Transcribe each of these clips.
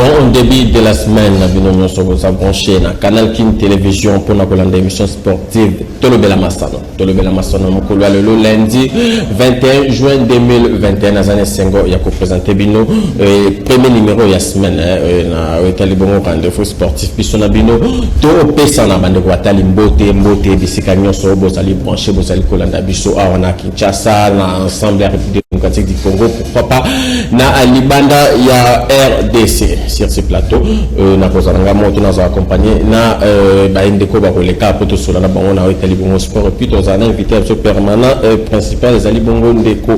Bon début de la semaine na bino nyonso boza branché na Canal Kin Télévision mpona kolanda émission sportive Tolobela Masano. Tolobela Masano mokolo ya lelo, lundi 21 juin 2021, naza na esengo ya koprésenter bino premier numéro ya semaine na oyo etali bongo rendez-vous sportif. Biso na bino topesa na bandeko batali mbote, mbote bisika nyonso bozali branché, bozali kolanda biso awa na Kinshasa, na ensemble ya République démocratique du Congo, pourquoi pas na libanda ya RDC. Sur ce plateau, nakozala nga moto, nazala accompagné na bandeko bakoleka po tosola na bango na oyo etali bongo sport. Et puis tozala na invité ya biso permanent principal, ezali bongo ndeko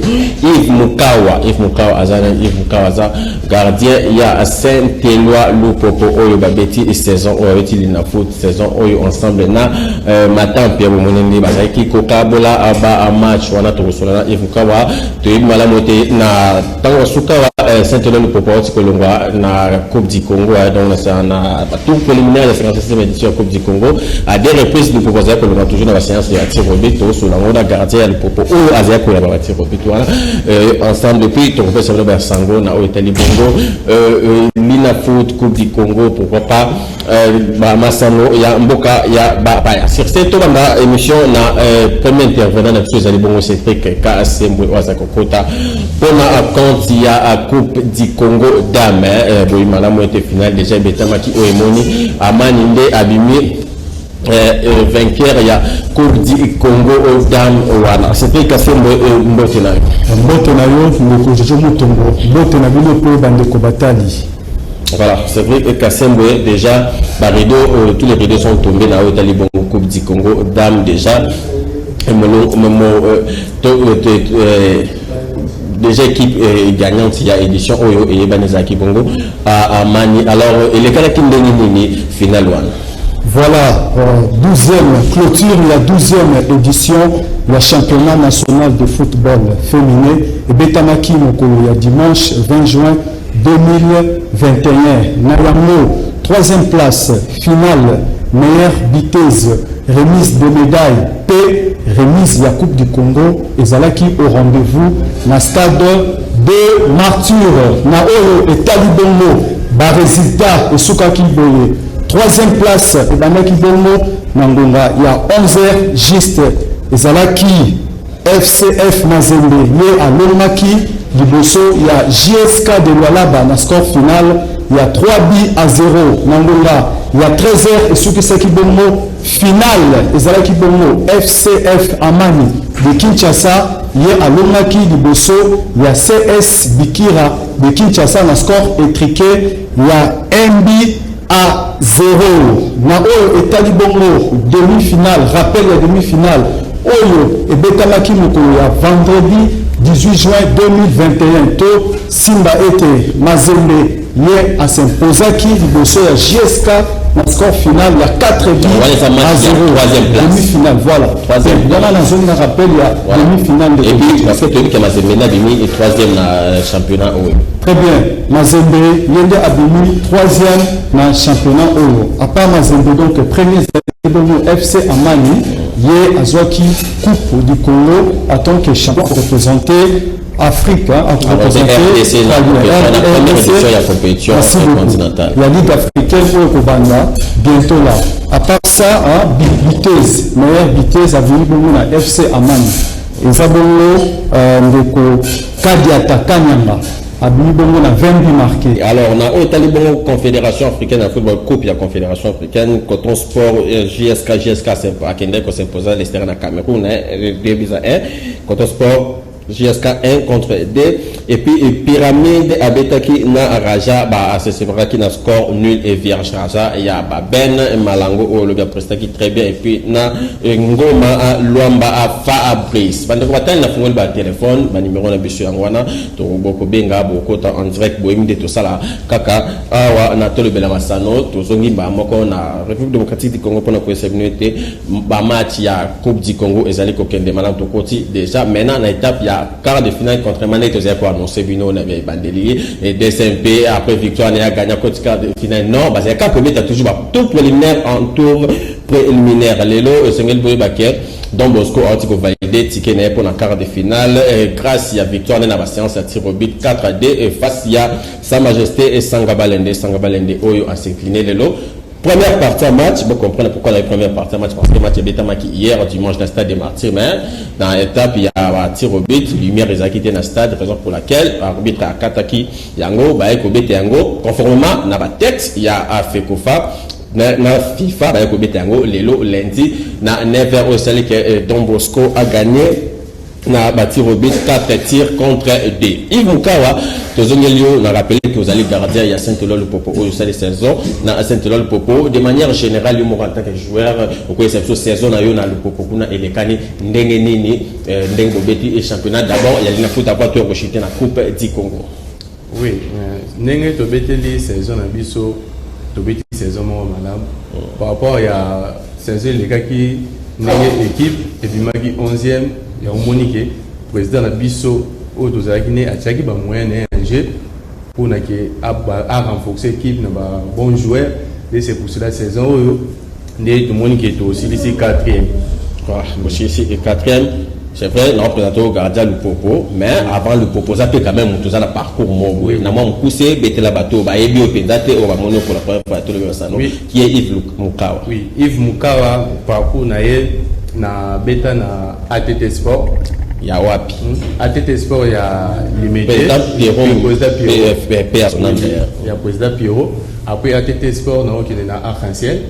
Yves Mukawa. Yves Mukawa aza na Yves Mukawa aza gardien ya Saint Eloi Lupopo oyo babeti saison oyo, babeti Linafoot saison oyo ensemble na Matampi ya bomoni nde bazalaki kokabola ba match wana. Tokosola na Yves Mukawa. Toyebi malamu ete na ntango basuka wa Saint Eloi Lupopo auti kolongwa na Coupe du Congo, donc na tour préliminaire ya 57e édition ya Coupe du Congo. À des reprises, Lupopo azali kolongwa toujours na baséance ya tir au but. Tokosola yango na gardien ya Lupopo oyo azali koyaba ba tir au but wana ensemble. Puis tokopesa bino basango na oyo etali bongo Linafoot, Coupe du Congo, pourquoi pas bamasano ya mboka ya bapaya. Sur ce, tobanda émission na premier intervenant na biso, ezali bongo Cédric Kasembwe oyo aza kokota mpona compte ya Coupe du Congo dame. Boyi malamu ete finale déjà ebetamaki, oyo emoni Amani nde abimi vainqueur ya Coupe du Congo dame wana. Cédric Kasembwe, mbote na yo. Mbote na yo, ndeko Jojo Mutongo, mbote na bino mpe bandeko batali. Voilà, c'est vrai que Kassembwe, déjà, bah, rideau, tous les rideaux sont tombés dans etali bongo Coupe du Congo dame déjà. Et déjà équipe gagnante ya édition oyo eyebani ezalaki bongo Amani. Alors, elekalaki ndenge nini finale wana? Voilà, 12e clôture, la 12e édition ya championnat national de football féminin ebetamaki mokolo ya dimanche 20 juin 2021. Na yango, troisième place finale, meilleure buteuse, remise de médaille mpe remise ya Coupe du Congo ezalaki au rendez-vous na stade de Martyr. Na oyo etali bongo baresultat, esukaki boye: troisième place ebandaki bongo na ngonga ya 11h juste, ezalaki FCF Mazembe, ye alongaki liboso ya JSK de Lualaba na score final ya 3 buts à 0. Na ngonga ya 13h, esukisaki bongo finale, ezalaki bongo FCF Amani de Kinshasa, ye alongaki liboso ya CS Bikira de Kinshasa na score étriqué ya 1 but à 0. Na oyo etali bongo demi-finale, rappel ya demi-finale oyo ebetamaki mokolo ya vendredi 18 juin 2021, to simba ete Mazembe ye asimposaki liboso ya JSK na score final ya 4 buts à 0, demi-finale. Voilà, wana nazongi na rappel ya demi-finale. Et puis parce que toyebi ke Mazembe nde abimi troisième na championnat oyo. Très bien, Mazembe ye nde abimi troisième na championnat oyo. À part Mazembe, donc premier bongo FC Amani, ye azwaki Coupe du Congo en tant que champion, représenté Afrique, hein, a représenté RDC ya compétition continentale. La Ligue africaine oyo kobanda bientôt là. À part ça, hein, buteuse, meilleure buteuse abimi bongo na FC Amani eza bongo ndeko Kadiata Kanyanga, abimi bongo na 20 buts marqués. Alors, na oyo etali bongo Confédération africaine ya football, coupe ya Confédération africaine, Coton Sport, JSK, JSK akendaki kos'imposer à l'extérieur na Cameroun, 2 buts à 1. Coton Sport, JSK 1 contre 2. Et puis Pyramide abetaki na Raja, baseseparaki na score nul et vierge. Raja ya baben Malango oyo olobi aprestaki très bien, et puis na Ngoma Lwamba Fabrice. Bandeko batali, na fungoli batelefone, banimero na biso yango wana, bokobenga, bokota en direct. Boyebi nde tosala kaka awa na Tolobela Masano. Tozongi mbala moko na République démocratique du Congo mpona koyesa bino ete bamatch ya Coupe du Congo ezali kokende malamu. Tokoti déjà maintenant na étape ya quart de finale, contrairement ndenge tozali koannonce bino na ebandeli, DCMP après victoire na ya gagna koti quart de finale. Non, bazali kaka kobeta toujours batour préliminaire en tour. Préliminaire lelo, esengeli boyeba ke Don Bosco auti kovalider ticket na ye mpona quart de finale grâce ya victoire nde na baséance ya tir au but 4 à 2 face ya Sa Majesté Esanga Balende. Esanga Balende oyo as'incliné lelo première partie ya match. Vous comprenez pourquoi la première partie ya match, parce que match ebetamaki hier dimanche na stade des Martyrs, mais dans étape ya tir au but, lumière ezalaki te na stade, raison pour laquelle arbitre akataki yango. Baye kobeta yango conformément na batexte ya FECOFA na FIFA. Baye kobeta yango lelo lundi na 9h. Oyo esali ke Don Bosco a gagné na batir au but 4 tirs contre 2. Yves Mukawa, tozongeli yo. Na rappelé que ozali gardien ya Saint-Eloi Lupopo oyo osali saison na Saint-Eloi Lupopo. De manière générale, yo moko en tant que joueur, okoyesa biso saison na yo na Lupopo kuna elekani ndenge nini, ndenge bobeti championnat d'abord ya Linafoot avant to kochuter na Coupe du Congo? Oui, ndenge tobeteli saison na biso, tobeti saison moko malamu par rapport ya saison elekaki, ndenge équipe ebimaki 11e. Ya omoni ke président na biso oyo tozalaki ne atiaki bamoyen na ye en jeu mpona ke arenforcer équipe na babon joueur. Nde c'est pour cela saison oyo nde tomoni ke tosilisi quatrième. Bosilisi quatrième, c'est vrai. Na représente au gardien Lupopo, mais avant Lupopo oza mpe quand même moto oza na parcours moko boye. Na mwa mokuse, betela bato bayebi oyo mpenza te, oyo bamoni pour la première fois tolobi basano. Qui est Yves Mukawa? Oui, Yves Mukawa, parcours na ye, na beta na ATT Sport. Ya wapi? ATT Sport ya Limete. Président Pierrot. Ya président Pierrot. Après ATT Sport, naokende na Arc-en-Ciel.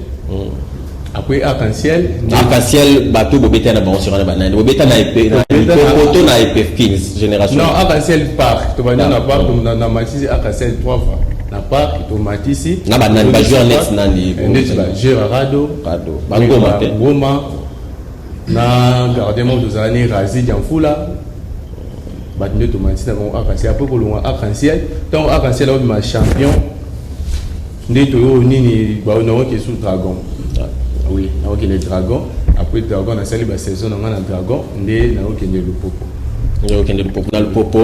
Après Arc-en-Ciel. Arc-en-Ciel, bato bobeta na bango sur banani? Bobeta na to na EP Génération? Non, Arc-en-Ciel Park. Tobandi na park, na matisi Arc-en-Ciel trois fois na park, tomatisi. Na banani, bajoueur net nani? Neti bajoueur Rado. Rado, Bangoma te? Ngoma na gardien moko tozala ni Razi Diamfula. Bato nde tomatisi na bango Arc-en-Ciel. Après kolongwa Arc-en-Ciel, ntango Arc-en-Ciel aobima champion, nde toyo nini, naoke sous Dragon. Oui, naokende Dragon. Après Dragon, nasali basaison na nga na Dragon, nde naokende Lupopo. Okende Lupopo. Na Lupopo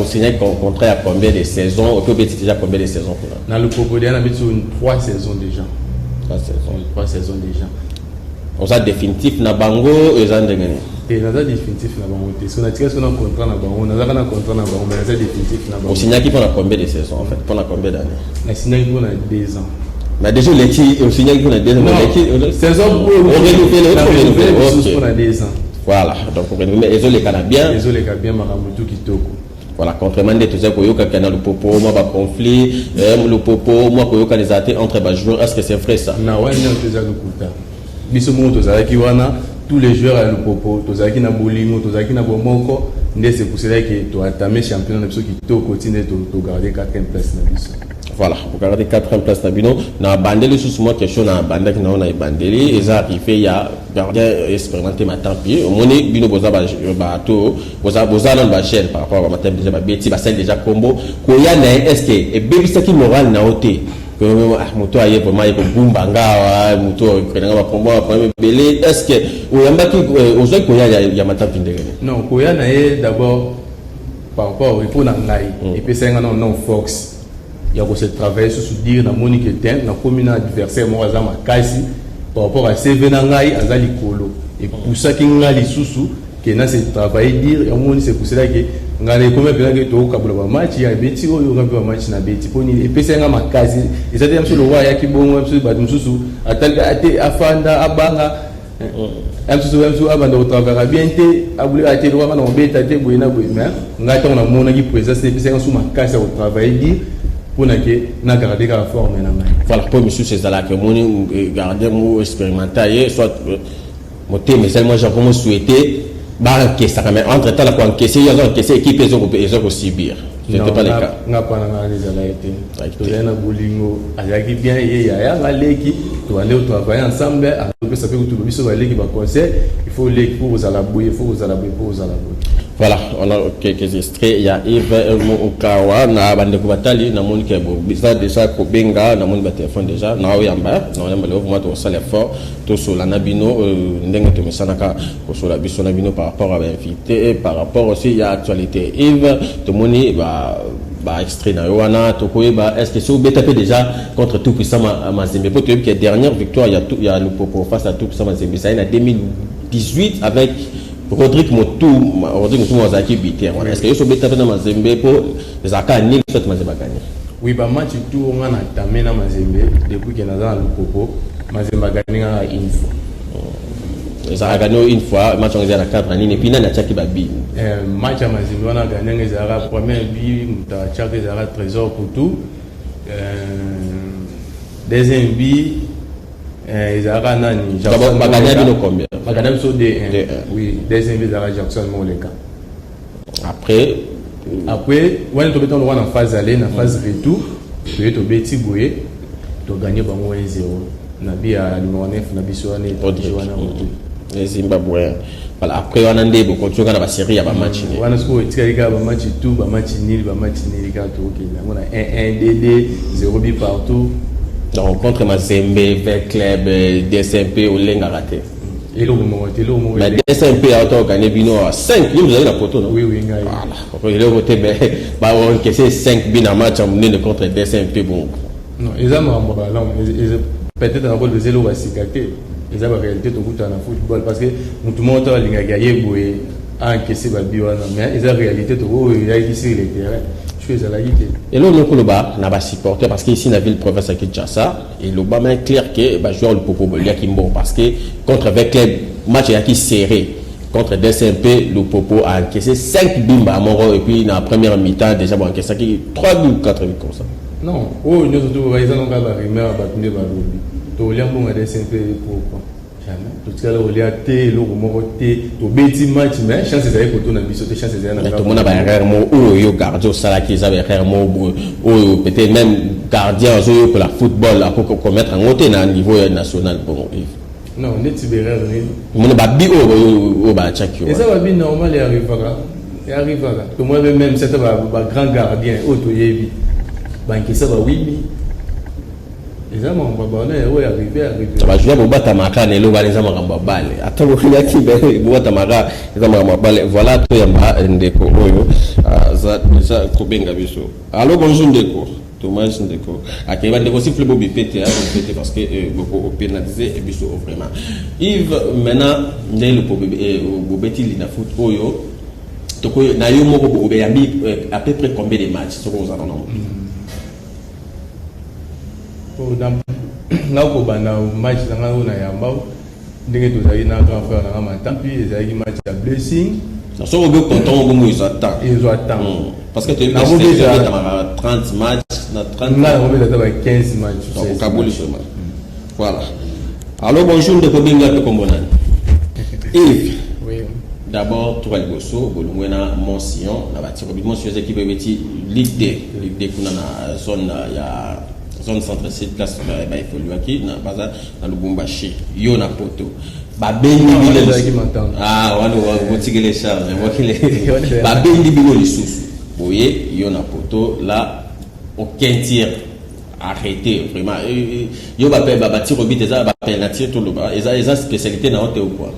osigné contrat ya combien de saisons? Ope obeti déjà combien de saisons kuna? Na Lupopo déjà nabeti trois saisons déjà. Trois saisons. Trois saisons déjà. Oza définitif na bango, eza ndenge nini? Te, naza définitif na bango te. So natika so na contrat na bango, nazaka na contrat na bango, mais naza définitif na bango. Osignaki mpona combien de saisons en fait, mpona combien d'années? Nasignaki mpona 2 ans. Mais déjà oleki, osignaki mpona 2 ans? Oleki saison. Orenouvelé. Mpona 2 ans. Voilà, donc orenouvelé, ezoleka na bien. Ezoleka bien, makambo tu kitoko. Voilà, contrairement nde toza koyokaka na Lupopo mwa baconflit, Lupopo mwa koyokana ezala te entre bajoueur. Est ce que c'est vrai, ça? Na wana nyonso eza lokuta. Biso moko tozalaki wana, tous les joueurs ya Lupopo tozalaki na bolingo, tozalaki na bomoko. Nde c'est pour cela que toentame championnat na biso kitoko, ti nde togarde quatrième place na biso. Voilà, bogarde quatrième place na bino. Na bandeli lisusu mwa question na bandaki na yo na ebandeli, eza arrivé ya gardien expérimenté Matampi. Omoni bino boza bato boza nano bajeune par rapport à Bamatampi, déjà babeti, basali déjà kombo. Koya na ye, est ce que ebebisaki moral na yo te? Moto aye vraiment aye kogumba nga awa, moto okendanga bakombo, baproblème ebele. Est ce que oyambaki, ozwaki koya ya Matampi ndenge nini? Non, koya na ye d'abord, par rapport mpo na ngai, epesaki nga non force ya kose travailler susu dire. Namoni ke te, nakomi na adversaire moko aza makasi par rapport à CV na ngai, aza likolo. Epusaki ngai lisusu ke na se travailler dire. Yamoni, c'est pour cela ke ngai na ekomi mpenza ke tokokabola bamatch ya ebeti oyo, nga mpe bamatch na beti. Mpo nini? Epesaki nga makasi. Eza te ya mosusu lokwa ayaki bongo, ya mosusu bato mosusu atali ate afanda abanga, ya mosusu abanda kotravailler bien te, abuleka te lokwa nga na kobeta te boye na boye. Mais ngai ntango namonaki présence, epesaki nga su makasi ya kotravailler dire mpona ke nagarde kaka forme na ngai. Voilà, mpo misusu ezalaka, omoni gardien mo expérimenté ye, soit motema esali mwa genre mo souhaité baencaissaka, mais entre temps na koencaisse, ye azo encaisse, équipe ezo kosubir. C'était pas le cas? Nga mpa na nga ezalaki te. Tozali na bolingo, azalaki bien, ye yaya, nga leki, tobande kotravaille ensemble. Azopesa mpe kutu biso baleki baconseil: il faut leki, faut kozala boye, faut kozala boye, faut kozala boye. Voilà, on a quelques extraits ya Yves Mukawa. Na bandeko batali, namoni ke eza déjà kobenga, namoni batelefone déjà. Naoyamba lelo vraiment tokosala effort tosola na bino ndenge tomesanaka kosola biso na bino par rapport à bainvité et par rapport aussi ya actualité. Yves, tomoni ba Ba extrait na yo wana, tokoyeba est ce que soki obeta mpe déjà contre Tout Puissant Mazembe, mpo toyebi ke dernière victoire ya Lupopo face à Tout Puissant Mazembe ezali na 2018 avec Rodrigue Motu. Rodrigue Motu azalaki buteur wana. Est ce que yo so obeta mpe na Mazembe, mpo ezalaka nini soit Mazembe aganye? Oui, bamatch tout nga na tame na Mazembe depuis ke naza na Lupopo, Mazembe aganye nga une fois. Ezalaka gagné une fois. Match yango eza na cadre nini? Et puis nani atiaki babi? Match ya Mazembe wana aganye nga, ezalaka premier but, moto atiaka ezalaka Trésor Poutou. Deuxième but ezalaka nani? Baganya bino combien? Baganya biso 2-1. Oui, deuxième but ezalaka Jackson Moleka. Après? Après wana tobeti yango na phase aller, na phase retour toye tobeti boye, toganye bango 1-0 na but ya numéro 9 na biso wana, étranger wana. Les Zimbabwe. Voilà, après wana nde bokontinue kaka na basérie ya bamatch ne? Wana sikoyo etikali kaka bamatch tout, bamatch nul, bamatch nul kaka, tokokende yango na 1 1, 2 2, 0 but partout. Donc contre Mazembe, V.Club, DSMP, olengaka te? Eloko moko te, eloko moko. Mais DSMP auta ogane bino 5, yo ozali na poto, non? Oui, ngai. Voilà, eloko te, mais baencaisse 5 but na match ya monene contre DSMP, bon. Non, eza makambo balamu, peut-être nakoloba eza eloko ya sika te, eza baréalité tokutana na football, parce que motu moko to alingaki aye boye aencaisse babuts wana, mais eza réalité oyo eyaki sur le terrain, so ezalaki te. Eloko moko koloba na basupporter, parce que ici na ville province ya Kinshasa elobama clair ke bajoueur Lupopo boliaki mbongo, parce que contre V.Club match eyaki serré, contre DSMP Lupopo a encaissé 5 bimba moko, et puis na première mi-temps déjà bon, encaissaki 3 buts ou 4 buts comme ça. Non, oyo nyonso to eza nonga barumeur ya bato nde balobi tokolia mbongo ya DSMP. Pourquoi? Jamais totikala kolia te, eloko moko te. Tobeti match, mais chance ezali koto na biso te, chance ezali na tomona baerreur moko oyo yo gardien osalaki, eza baerreur moko oyo peut-être même gardien azoyokola football akoki commettre yango te na niveau national. Bon. Non, neti baerreur nini? Mona babuts oyo batiaki. Eza babuts normal, earrivaka, earrivaka. Tomona mpe même certains bagrand gardien oyo toyebi bankesa bawimi, eza makambo ya bana oyo arrive, arrive. Bajoueur bobatamaka na eloko wana, eza makambo ya bale, ata bokiliaki bobatamaka, eza makambo ya bale. Voilà, toyamba ndeko oyo aza déjà kobenga biso. Allo, bonjour ndeko Thomas. Ndeko akei, bandeko sifle bobipe te, bobipe te, parce que boko opénaliser biso vraiment. Yves, maintenant nde bobeti Linafoot oyo, tokoyo na yo moko obeyambi à peu près combien de matchs soki ozala nango? Nga kobanda match na ngai oyo na yamba ndenge tozalaki na grand frère na nga Matampi, ezalaki match ya blessing. Soki obi kontongo bongo ezwa temps. Ezwa temps. Parce que toyebi 30 match na 30. Nga nakobeta ata ba 15 match. Donc okaboli seulement. Voilà. Allo, bonjour ndeko, bengi ape kombo nani? Yves. Oui. D'abord toka liboso, bolongwe na Mont Sion na batiro. Mont Sion eza équipe ebeti Ligue 2, Ligue 2 kuna na zone ya zone centre sud, place baévoluaki na baza na Lubumbashi. Yo na poto babendi bino, wana botikele charge, babendi bino lisusu boye, yo na poto là, aucun tir arrêté. Vraiment, yo batiro bite eza bapenalty, toloba eza spécialité na yo te ou quoi?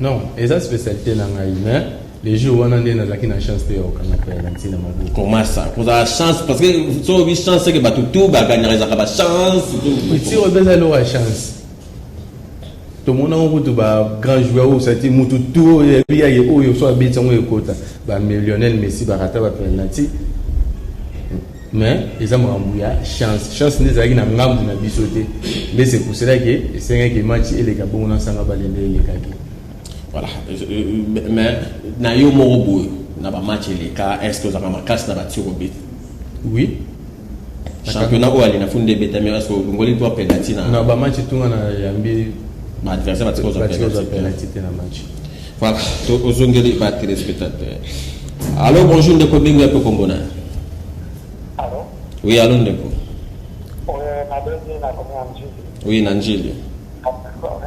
Non, eza spécialité na ngai, mais les jours wana nde nazalaki na chance te ya kokanga penalty na maboko. Comment ça, kozala chance? Parce que so obi chance seke bato tu baganyaka, ezalaka bachance. Tir eza eloko ya chance. Tomonango kutu bagrand joueur oyo sati mutu tu oyebi yaye oyo so abeti yango ekota, bamillionnaire Messi barata bapenalty, mais eza makambo ya chance. Chance nde ezalaki na ngambu na biso te, nde c'est pour cela ke esengaki match eleka bongo na sanga balende elekaki. Voilà, mais na yo moko boye na bamatch eleka, est ce que ozalaka makasi na batiro but? Oui. Championnat oyo alina fu nde ebetami, est ce que olongoli mpo penalty na? Na bamatch tunga na yambi. Baadversaire batika ozwa penalty te na match. Voilà, to ozongeli batéléspectateur. Allo, bonjour ndeko, bengi mpe kombo na? Allo? Oui, allo ndeko. Nabengi na komi ya Njili. Oui, na Njili.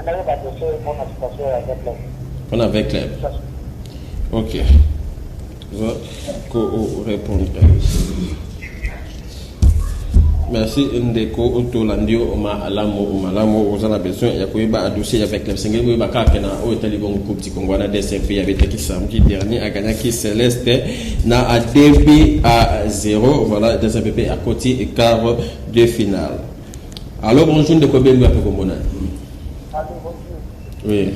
Nayeba dossier mpona situation ya V.Club. Mpona V.Club, ok, toza korépondre. Merci ndeko, tolandi yo malamu malamu. Oza na besoin ya koyeba dossier ya V.Club. Sengeli koyeba kaka na oyo etali bongo Coupe du Congo wana, DSMP abetaki samedi dernier, agagnaki Celeste na 2 à 0. Voilà, DSMP mpe akoti quart de finale. Alors, bonjour ndeko, bengi ape komona. Allô, bonjour. Oui.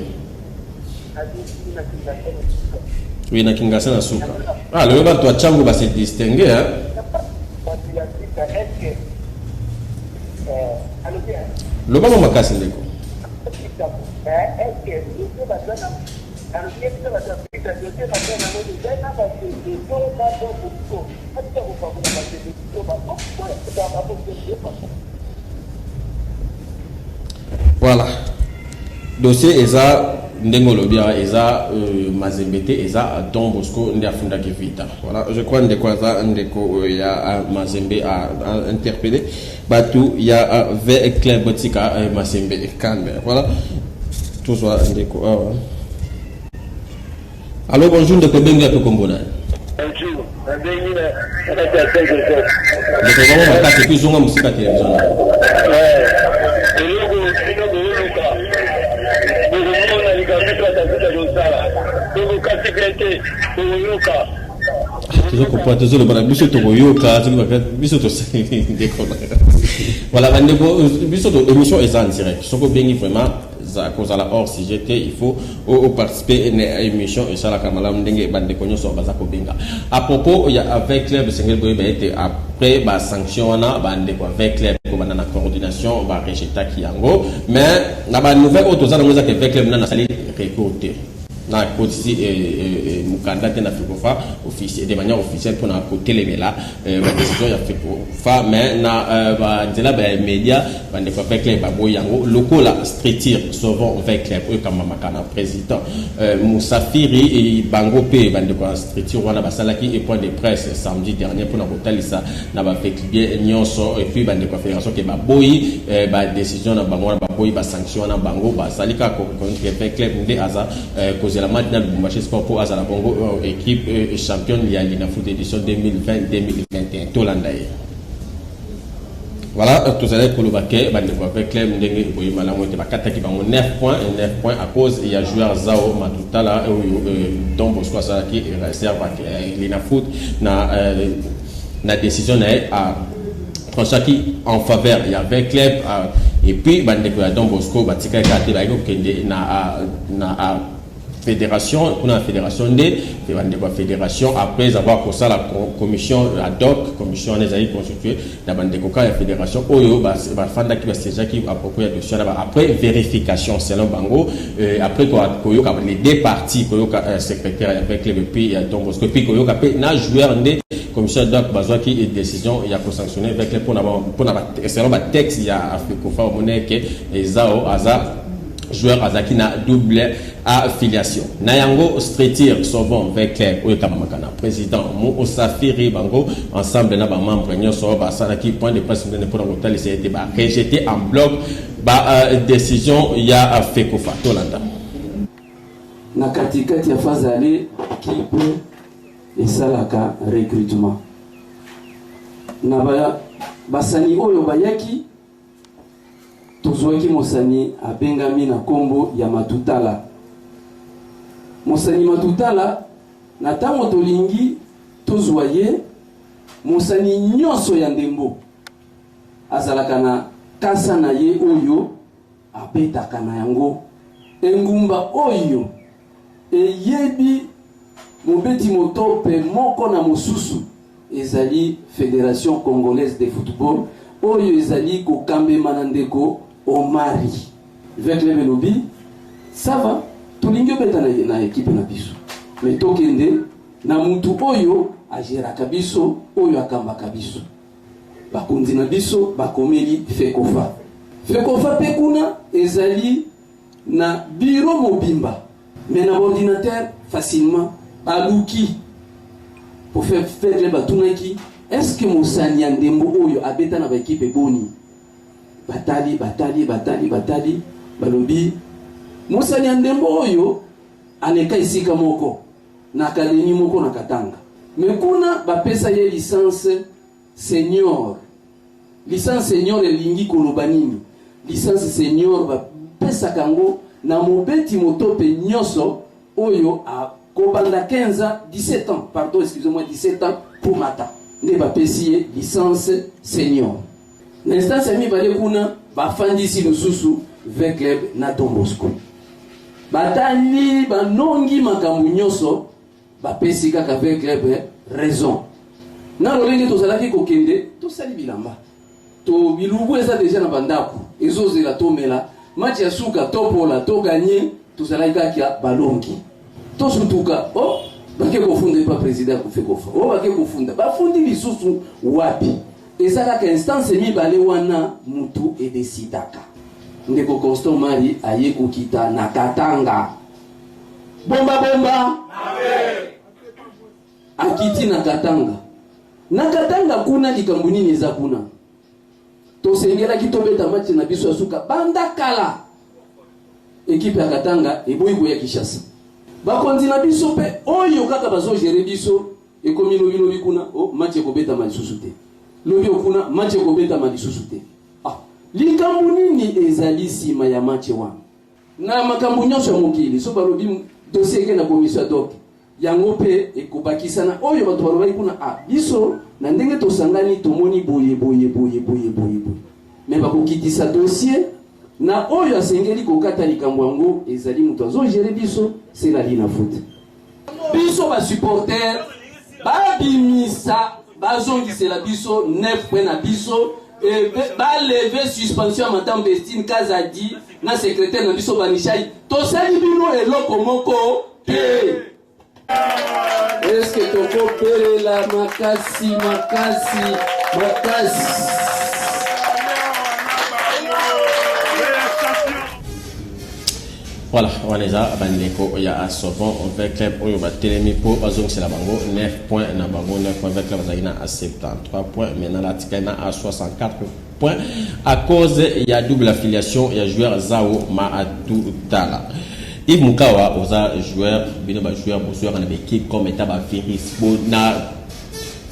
Oui, na Kingasa na suka. Ah, lelo bato ya Tshangu base distingue, hein. Bato ya sika, est-ce alobi Loba mo makasi, ndeko. Est-ce dossier baza na alobi biso bato ya sika, dossier baza nango eza na basende to na bosco atika kopakola basende to babokoa? Voilà, dossier eza ndenge olobi awa, eza Mazembe te, eza Don Bosco nde afundaki Vita. Voilà, je crois ndeko aza ndeko ya Mazembe a interpellé bato ya V Club, tika Mazembe calme. Voilà, tozwa ndeko awa. Allo, bonjour ndeko, ebengi ape kombo na? Bonjour, nabengi na kati ya Saint Joseph. Ndeko, bango makasi et puis zonga mosika télévision na. Eloko bino booluka, bokomona likambo biso batafita kosala, tokokasi mpe te, tokoyoka. Tozokopa, tozoloba na biso, tokoyoka soki biso tosali ndeko. Voilà, bandeko, biso émission eza en direct. Soki obengi, vraiment kozala hors sujet te, il faut oparticiper na émission, esalaka malamu ndenge bandeko nyonso baza kobenga. À propos ya V.Club, esengeli boyeba ete après basanction wana, bandeko ya V.Club kobanda na coordination barejetaki yango, mais na banouvelle oyo toza nango eza ke V.Club nana asali recours te, na kotisi mokanda te na FECOFA de manière officielle mpona kotelemela badécision ya FECOFA. Mais na banzela bamédia, bandeko ya V.Club baboyi yango lokola structure Sauvons V.Club oyo ekambamaka na président Musafiri. Bango mpe bandeko ya structure wana basalaki point de presse samedi dernier mpona kotalisa na bavclubiens nyonso et puis bandeko ya fédération ke baboyi badécision na bango wana, baboyi basanction wana. Bango bazali kaka koreconnaître V.Club nde aza kozela match na Lubumbashi Sport mpo azala bongo équipe championne ya Linafoot édition 2020 2021. Tolanda ye. Voilà, tozalaki koloba ke bandeko ya V.Club, ndenge boye malamu ete bakataki bango 9 points, 9 points à cause ya joueur Zao Matutala oyo Don Bosco asalaki réserve Linafoot. Na décision na ye, a tranchaki en faveur ya V.Club et puis bandeko ya Don Bosco batikaki kaka te, bayaki kokende na fédération. Kuna na fédération nde bandeko ya fédération, après avoir kosala commission ad hoc, commission wana ezali constitué na bandeko kaka ya fédération oyo bafandaki, basiégeaki à propos ya dossier wana. Après vérification, selon bango, après koyoka les deux parties, koyoka secrétaire ya V.Club et puis ya Don Bosco, et puis koyoka mpe na joueur, nde commission ad hoc bazwaki décision ya kosanctionner V.Club mpona selon batexte ya FECOFA. Omoni ke ezao aza joueur azalaki na double affiliation. Na yango, structure Sauvons V.Club oyo ekambamaka na président Mosafiri, bango ensemble na bamembre nyonso basalaki point de presse monene mpona kotalisa ete barejeté en bloc badécision ya FECOFA. Tolanda. Na katikati ya phase aller, équipe esalaka recrutement na basani oyo bayaki. Tozwaki mosani abengami na nkombo ya Matutala. Mosani Matutala, na ntango tolingi tozwa ye, mosani nyonso ya ndembo azalaka na kasa na ye oyo abetaka na yango. Engumba oyo eyebi mobeti motope moko na mosusu ezali Fédération congolaise de football oyo ezali kokambema na ndeko Omari. V.Club elobi: "Ça va, tolingi obeta na ekipe na biso, me tokende na mutu oyo agéraka biso, oyo akambaka biso." Bakonzi na biso bakomeli FECOFA. FECOFA mpe kuna ezali na biro mobimba, mais na baordinateur facilement baluki po faire. Batunaki: "Est ce que mosani ya ndembo oyo abeta na baekipe boni?" Batali, batali, batali, batali, balobi mosani ya ndembo oyo aleka esika moko na académie moko na Katanga, me kuna bapesa ye licence senior. Licence senior elingi koloba nini? Licence senior bapesaka yango na mobeti motope nyonso oyo akobanda 15 ans, 17 ans, pardon, excusez-moi, 17 ans komata nde bapesi ye licence senior. Na instance ya mibale kuna bafandisi lisusu V-Club na Don Bosco. Batali banongi makambo nyonso, bapesi kaka V-Club raison. Na lolenge tozalaki kokende, tosali bilamba to bilubu eza deja na bandako ezozela tomela match ya suka topola to gagner, tozalaki kaka balongi tosutuka. Oh, bake kofunda epa président ya FECOFA. Oh, bake kofunda, bafundi lisusu wapi? Eza kaka instance mibale wana mutu edesidaka. Ndeko Constant Mari aye kokita na Katanga, bomba bomba, akiti na Katanga. Na Katanga kuna likambo nini eza kuna? Tosengelaki tobeta match na biso ya suka banda kala. Ekipe ya Katanga eboyi koya Kinshasa. Bakonzi na biso mpe oyo kaka bazogere biso, ekomi lobilobi kuna, oh, match ekobetama lisusu te, lobi okuna match ekobetama lisusu te. Ah, likambo nini ezali nsima ya match wana? Na makambo nyonso ya mokili, so balobi dossier eke na commission ad hoc, yango mpe ekobakisa na oyo bato balobaki kuna. Ah, biso na ndenge tosangani tomoni boye boye boye boye boye boye, me bakokitisa dossier na oyo asengeli kokata likambo yango, ezali moto azogere biso, selali na foot. Biso basupporter, babimisa, bazongisela biso 9 point na biso, balever suspension ya madame Bestine Kazadi na secrétaire na biso Banishai. Tosali bino eloko moko te. Eske tokobelela makasi makasi makasi? Voilà, wana eza bandeko ya Asovan V-Club oyo batelemi mpo bazongisela bango 9 point na bango, 9 point. V-Club azalaki na 73 point, maintenant atikali na 64 point à cause ya double affiliation ya joueur Zao Maatutala. Yves Mukawa, oza joueur, bino bajoueur bozwaka na baéquipe comme eta bavirus bo na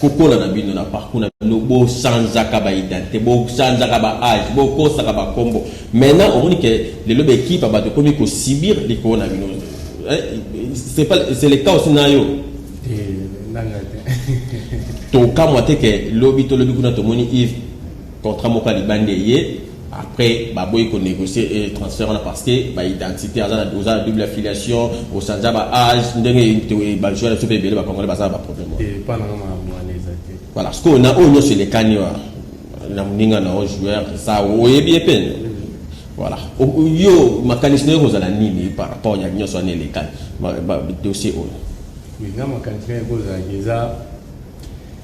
kokola na bino, na parcours na bino bochangeaka baidentité, bochangeaka baage, bokosaka bakombo. Maintenant omoni ke lelo baéquipe ya bato ekomi kosubir likolo na bino. C'est pas, c'est le cas aussi na yo? Te, nanga te. Tokamwa te ke lobi tolobi kuna tomoni Yves contrat moko ya libanda eye, après baboyi konégocier transfert wana parce que baidentité aza na, oza na double affiliation, ochange baage. Ndenge bajoueur na biso mpe ebele bacongolais baza na baproblème wana. Te, mpa nanga makambo wana eza te. Voilà, sikoyo na oyo nyonso elekani wa na moninga na yo joueur za oyebi ye mpe, voilà, yo makanisi na yo kozala nini par rapport ya nyonso wana elekani, dossier oyo? Oui, nga makanisi kaka ekozalaki eza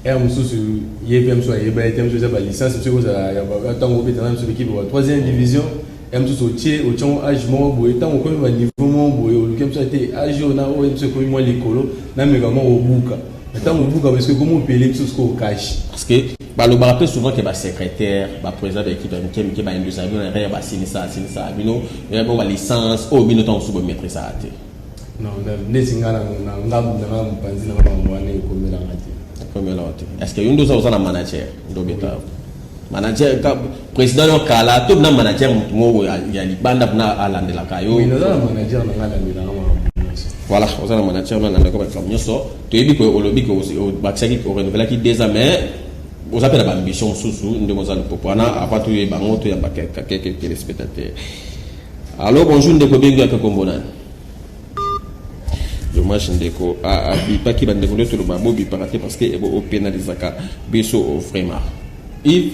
ere mosusu ye mpe mosusu ayeba ye te. Mosusu eza balicence, mosusu ekozala ntango obeta na mosusu équipe ya troisième division, ya mosusu otie otiango age moko boye, ntango okomi baniveau moko boye, oluki mosusu te age oyo na oyo mosusu ekomi mwa likolo, nameka moko obuka na ntango obuka parce que ekomi opele mosusu sikoyo okashi. Parce que balobaka mpe souvent ke basecrétaire, baprésident baéquipe ya mike mike baindusaka bino na erreur, basinisa asinisaka bino bo balicence oyo bino ntango mosusu bomaîtrisaka te. Non, neti nga na ngambu na nga, mopanzi na nga, makambo wana ekomelanga te. Ekomelaka te. Est ce que yo nde oza na manager nde obeta manager, président yo kala to na manager motu moko ya libanda mpona alandelaka yo? Oui, naza na manager na nga, alandelanga makambo nyonso. Voilà, oza na manager na alandelaka makambo nyonso. Toyebi ko olobi ke obakisaki, orenouvelaki 2 ans, mais oza mpe na baambition mosusu ndenge oza lopopo wana. Avant toyeba yango, toyamba quelques téléspectateurs. Allo, bonjour ndeko, bengi yaka, kombo nani? Dommage, ndeko abipaki. Bandeko nde toloba bobipaka te parce que opénalisaka biso vraiment. Yves,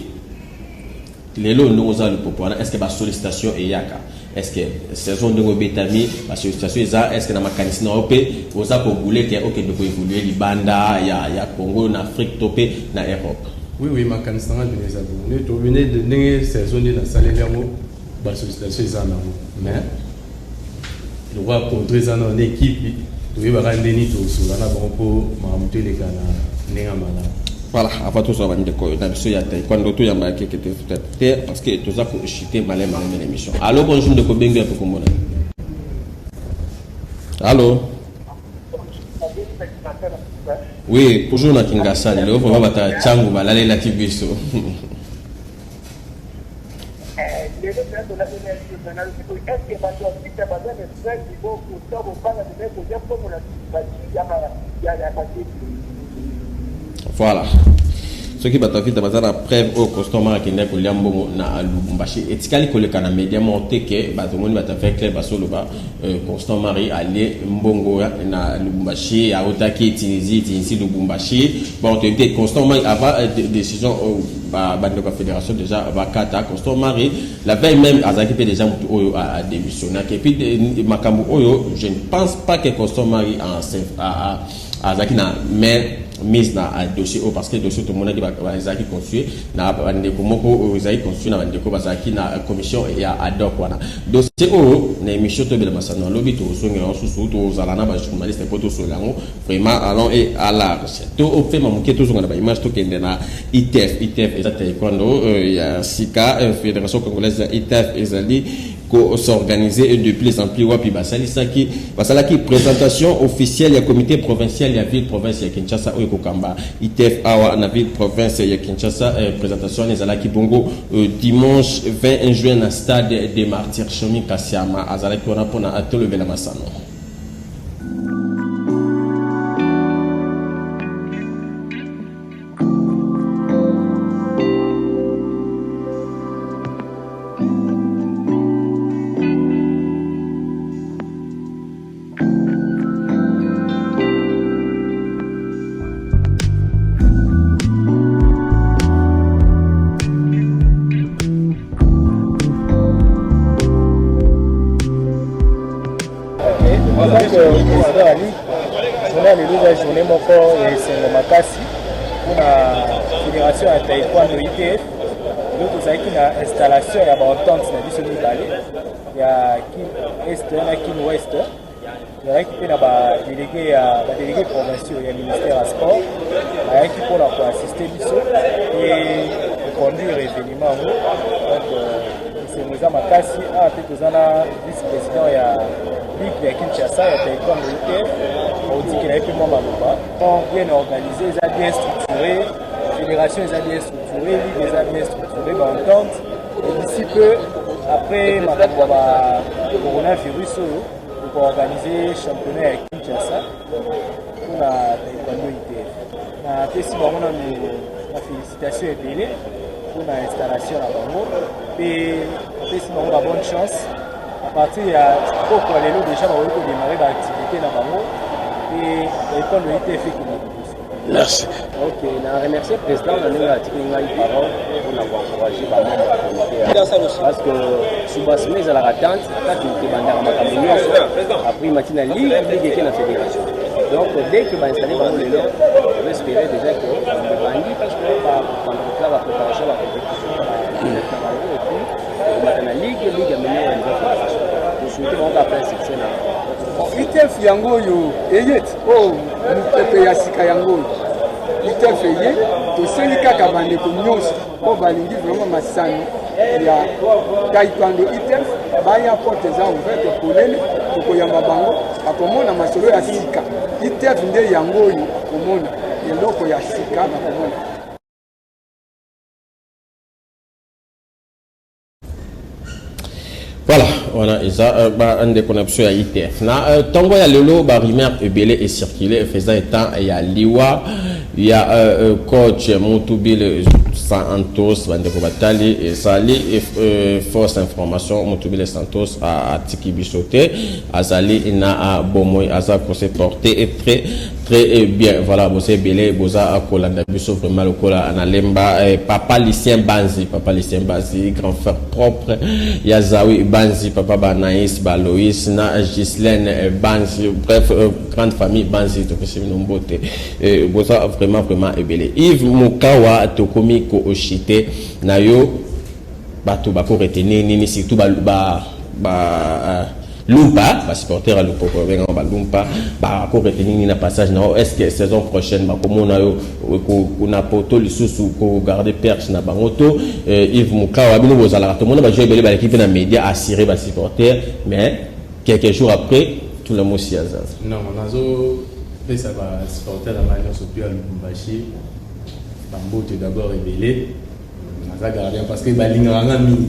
lelo ndenge oza lopopo wana, est ce que basollicitation eyaka? Est ce que saison ndenge obetami, basollicitation eza? Est ce que na makanisi na yo mpe oza kobule ke okende koévolue libanda ya Congo, na Afrique to mpe na Europe? Oui, makanisi nanga ndenge eza bongo, nde tobine ndenge saison nde nasaleli yango, basollicitation eza nango, mais lokola contrat eza nano na équipe, toyebaka ndeni tosola na bango mpo makambo to eleka na ndenge ya malamu. Voilà, avant tozwa bandeko na biso ya taekwondo, toyamba keke te te parce que toza kochite malin malin na émission. Allo, bonjour ndeko, bengi ya kombo na? Allo, oui, toujours na Kingasani. Lelo vraiment bato ya ntango balalelaki biso. Nalobi boye, est ce que bato ya vita baza na preuve oyo Constant Mopanga akendaki kolia mbongo na Lubumbashi ya ba députés? Voilà. Soki bato ya vita baza na preuve oyo Constant Omari akendaki kolia mbongo na Lubumbashi, etikali koleka na media moko te ke bato omoni bato ya V Club basoloba Constant Omari alie mbongo na Lubumbashi, autaki Tunisie, Tunisie Lubumbashi. Bon, toyebi te Constant Omari avant décision bandeko ya fédération déjà bakata Constant Omari la veille même azalaki mpe déjà motu oyo a démissionnaki. Et puis makambo oyo, je ne pense pas que Constant Omari azalaki na main mise na dossier oyo, parce que dossier tomonaki ezalaki constitué na bandeko moko oyo ezalaki constitué na bandeko bazalaki na commission ya ad hoc wana. Dossier oyo, na émission Tobela Masano alobi, tozongela yango susu, tozala na bajournaliste mpo tosola yango vraiment à long et à large. To ofema moke, tozonga na baimage, tokende na ITF. ITF eza taekwondo ya sika. Fédération congolaise ya ITF ezali s'organiser de plus en plus. Wapi basalisaki, basalaki présentation officielle ya comité provincial ya ville province ya Kinshasa oyo ekokamba ITF awa na ville province ya Kinshasa. Présentation wana ezalaki bongo dimanche 21 juin na stade des Martyrs. Shomi Kasiama azalaki wana mpona atolobela masano. Président ya ligue, journée ya lelo eza journée moko ya esengo makasi mpona fédération ya taekwondo ITF. Lelo tozalaki na installation ya baentente na biso mibale ya Kin Est na Kin Ouest. Tozalaki mpe na badélégué ya badélégué provinciaux ya ministère ya sport, bayaki mpona koassiste biso mpe koconduire événement yango. Donc esengo eza makasi awa. Mpe toza na vice président ya ligue ya Kinshasa ya taekwondo ITF, aotikela ye mpe mwa maloba. Bien organisé, eza bien structuré, fédération eza bien structuré, ligue eza bien structuré, baentente. Et d'ici peu, après makambo ya ba coronavirus oyo, tokoorganize championnat ya Kinshasa mpona taekwondo ITF. Napesi bango nanu na félicitation ebele mpona installation na bango, mpe napesi bango ba bonne chance. À partir ya pokwa lelo déjà bakoki kodémarrer baactivité na bango, mpe taekwondo ITF ekende liboso. Merci. Ok, na remercier président na ndenge atiki ngai parole mpona koencourager bamembre ya comité, parce que soubassement ezalaka tante ata tobandaka makambo nyonso, après mati na ligue, ligue eke na fédération. Donc dès que bainstalle bango lelo, on espérer déjà que bandi, parce que banda kotala bapréparation, bacompétition na bango, et puis komata na ligue, ligue amemi ya niveau fédération. Tosouhaite bango kaka plein succès na ITF yango oyo eye ti oyo mopepe ya sika yango oyo ITF eye. Tosengi kaka bandeko nyonso oyo balingi vraiment masano ya taekwondo ITF baya, porte eza ouverte polele, tokoyamba bango, bakomona masolo ya sika. ITF nde yango oyo, komona eloko ya sika bakomona. Voilà, wana eza bandeko na biso ya ITF. Na ntongo ya lelo, barumeur ebele ecircule faisant état ya liwa ya coach Mutubile Santos. Bandeko batali, ezali fausse information. Mutubile Santos atiki biso te, azali na bomoi, aza kose porter très très bien. Voilà, boza ebele boza kolanda biso vraiment lokola na lemba. Papa Lucien Banzi, papa Lucien Banzi, grand frère propre ya Zawi Banzi, papa Banaïs, Baloïs na Ghislaine Banzi, bref, grande famille Banzi, topesi bino mbote, boza vraiment vraiment ebele. Yves Mukawa, tokomi koshite na yo. Bato bako retenir nini, surtout ba, ba, ba lumpa, basupporter ya Lupoko babengaka balumpa, bako retenir nini na passage na yo? Est ce que saison prochaine bakomona yo na poto lisusu kogarde perche na bango? To Yves Mukawa, bino bozalaka, tomona bajeu ebele baleki mpe na média assuré basupporter, mais quelques jours après tout le mosi ya zaza. Non, nazopesa basupporter na ngai nyonso mpe ya Lubumbashi bambote d'abord ebele. Naza gardien parce que balingaka nga mingi.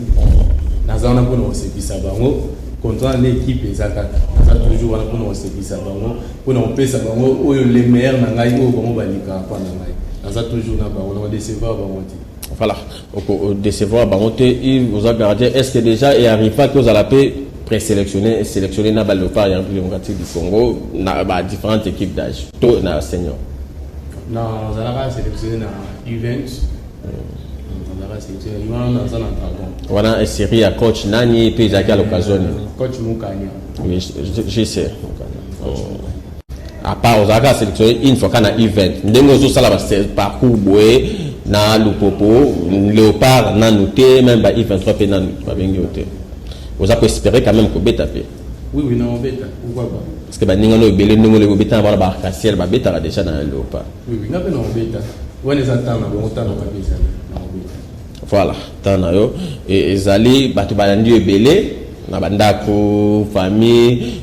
Naza wana mpona kosepisa bango. Contrat na équipe eza kaka, naza toujours wana mpona kosepisa bango, mpona kopesa bango oyo le meilleur na ngai, oyo bango balingaka mpa na ngai. Naza toujours na bango, na kodécevoir bango te. Voilà, okodécevoir bango te. Yves, oza gardien. Est ce que déjà earrivaki ozala mpe présélectionné, sélectionné na baléopard ya République démocratique du Congo, na badifférentes équipes d'âge to na senior? Non, nazalaka sélectionné na U20, nazalaka sélectionné wana, naza na Dragon. Wana série ya coach nani mpe ezalaki à l'occasion nini? Coach Mukanya. Oui, je sais. À part ozalaka sélectionné une fois kaka na U20, ndenge ozosala parcours boye na Lupopo, Léopard nanu te, même ba U23 mpe nanu babengi yo te. Oza koespérer quand même kobeta mpe? Oui, na obeta, pourquoi pas. Parce que baninga no ebele, ndenge oleki obeta na bana baarc-en-ciel, babetaka déjà na Léopard. Oui, nga mpe na obeta wana, eza ntango na bango, ntango kaka ezali na obeta. Voilà, ntango na yo ezali. Bato balandi yo ebele na bandako, famille.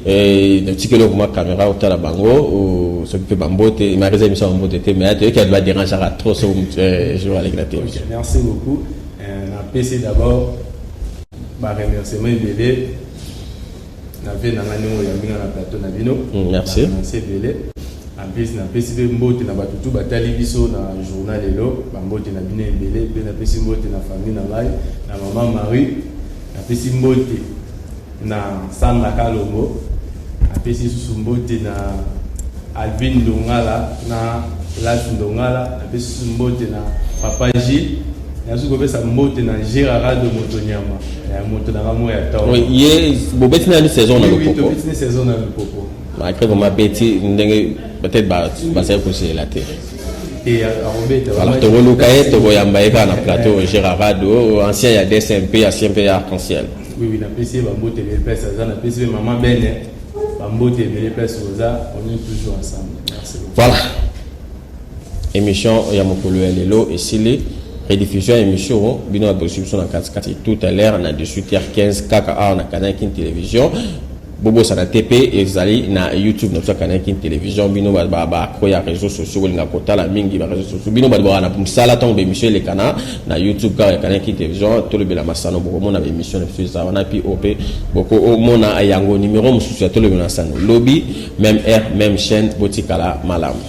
Otikeli okoma caméra, otala bango, soki mpe bambote mari. Eza émission ya bambote te, mais toyoki bato badérangeaka trop so jour aleki na télévision. Merci beaucoup. Napesi d'abord baremerciement ebele na ve na nga ndenge oyambi nga na plateau na bino. Merci. Merci ebele. En plus, napesi mpe mbote na bato tu batali biso na journal lelo, bambote na bino ebele. Mpe napesi mbote na famille na ngai, na mama Marie, napesi mbote na Sandra Kalombo, napesi lisusu mbote na Alvin Ndongala na Las Ndongala, napesi lisusu mbote na papa Gilles, nazoki kopesa mbote na Gérard Moto Nyama ya moto na nga mo ya tawo. Ye bobeti nani saison na Lupopo? Tobeti ni saison na Lupopo. Malgré vraiment beti ndenge peut-être bazali kozela te. Te, akobeta. Voilà, tokoluka ye, tokoyamba ye kaka na plateau. Gérard Rado, ancien ya DSMP, ancien mpe ya Arc-en-Ciel. Oui, napesi ye bambote ebele place aza. Napesi mpe mama Bene bambote ebele place oza. On est toujours ensemble, merci beaucoup. Voilà, émission ya mokolo ya lelo esili. Rediffusion ya émission, bino ya bosi biso na katikati, tout à l'heure na 18h15, kaka awa na Canal Kin Télévision. Bobosana te mpe ezali na YouTube na biso ya Canal Kin Télévision. Bino baacro ya réseaux sociaux, bolinga kotala mingi baréseaux sociaux, bino bato baka na mosala, ntango baémission elekana na YouTube kaka ya Canal Kin Télévision, Tolobela Masano, bokomona baémission na biso eza wana. Mpi oyo mpe bokomona yango. Numéro mosusu ya Tolobela Masano lobi, même heure, même chaîne. Botikala malamu.